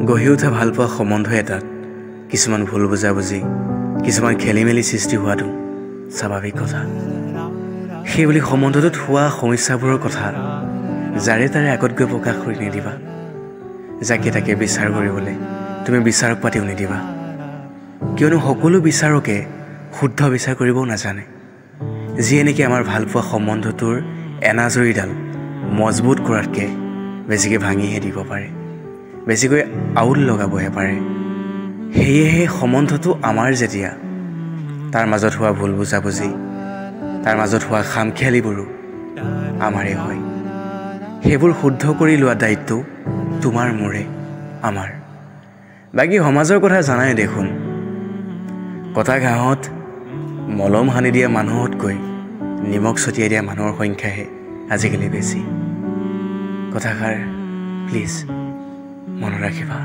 গঢ়ি উঠা ভালপোৱা সম্বন্ধ এটাত কিছুমান ভুল বুজাবুজি, কিছুমান খেলি মেলি সৃষ্টি হোৱাটো স্বাভাৱিক কথা। সেইবুলি সম্বন্ধটোত হোৱা সমস্যাবোৰৰ কথা যাৰে তাৰে আগত গৈ প্ৰকাশ কৰি নিদিবা। যাকে তাকে বিচাৰ কৰিবলৈ তুমি বিচাৰক পাতিও নিদিবা, কিয়নো সকলো বিচাৰকে শুদ্ধ বিচাৰ কৰিবও নাজানে। যিয়ে নেকি আমাৰ ভালপোৱা সম্বন্ধটোৰ এনাজৰীডাল মজবুত কৰাতকৈ বেছিকৈ ভাঙিহে দিব পাৰে, বেছিকৈ আউল লগাবহে পাৰে। সেয়েহে সম্বন্ধটো আমাৰ যেতিয়া, তাৰ মাজত হোৱা ভুল বুজাবুজি, তাৰ মাজত হোৱা খামখেয়ালিবোৰো আমাৰেই হয়। সেইবোৰ শুদ্ধ কৰি লোৱা দায়িত্ব তোমাৰ, মোৰে, আমাৰ। বাকী সমাজৰ কথা জানাই দেখোন, কটা ঘাঁহত মলম সানি দিয়া মানুহতকৈ নিমখ ছটিয়াই দিয়া মানুহৰ সংখ্যাহে আজিকালি বেছি। কথাষাৰ প্লিজ মনত ৰাখিবা।